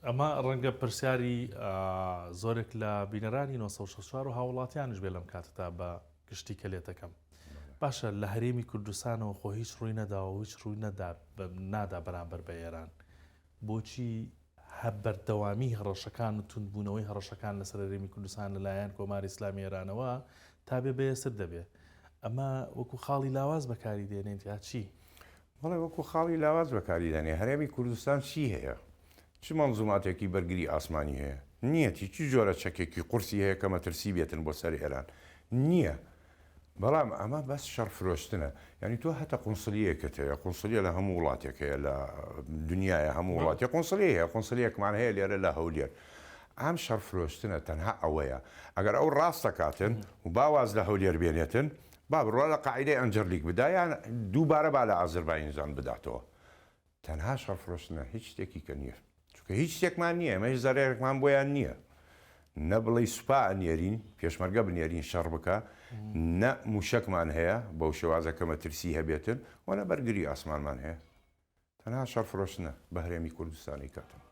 ئەمە ڕەنگە پرسیاری زۆرێک لە بینەرانی 964 و هاوڵاتیانش بێ لەم کاتەدا بە گشتی کە لێتەکەم. باشە لە هەرێمی کوردستانەوە خۆ هیچ ڕووی نەداوە و هیچ ڕووی نەدا نادا بەرامبەر بە ئێران. بۆچی هە بەردەوامی هەڕەشەکان و توندبوونەوەی هەڕەشەکان لەسەر هەرێمی کوردستان لەلایەن کۆماری ئیسلامی ئێرانەوە تا بێ بەهێزتر دەبێ؟ ئەمە وەکو خاڵی لاواز بەکاری دێنێت یا چی؟ بەڵێ وەکو خاڵی لاواز بەکاری دەنێ. هەرێمی کوردستان چی هەیە؟ چ مەنزوماتێکی بەرگری ئاسمانی هەیە؟ نییەتی. چ جۆرە چەکێکی قورسی هەیە کە مەترسی بێتن بۆ سەر ئێران؟ نییە. بەڵام ئەمە بەس شەڕ فرۆشتنە. یانی تۆ هەتە قونسلیەکت هەیە، قونسلیە لە هەموو وڵاتێک هەیە لە دنیایە هەموو وڵاتێ قونسلیە هەیە، قونسلیەکمان هەیە لێرە لە هەولێر. ئەم شەڕ فرۆشتنە تەنها ئەوەیە. ئەگەر ئەو ڕاست دەکاتن و با واز لە هەولێر بێنێتن، با بڕوا لە قاعیدەی ئەنجەرلیک بدا یان دووبارە با لە ئازرباینجان بداتەوە. تەنها شەڕ فرۆشتنە هیچ شتێکی کە نییە. چونکە هیچ شتێکمان نییە، ئێمە هیچ زەرەرێکمان بۆیان نییە. نە بڵێی سوپا ئەنێرین، پێشمەرگە بنێرین شەڕ بکا، نە مووشەکمان هەیە بەو شێوازە کە مەترسی هەبێتن و نە بەرگری ئاسمانمان هەیە. تەنها شەڕ فرۆشتنە بە هەرێمی کوردستان ئەیکاتن.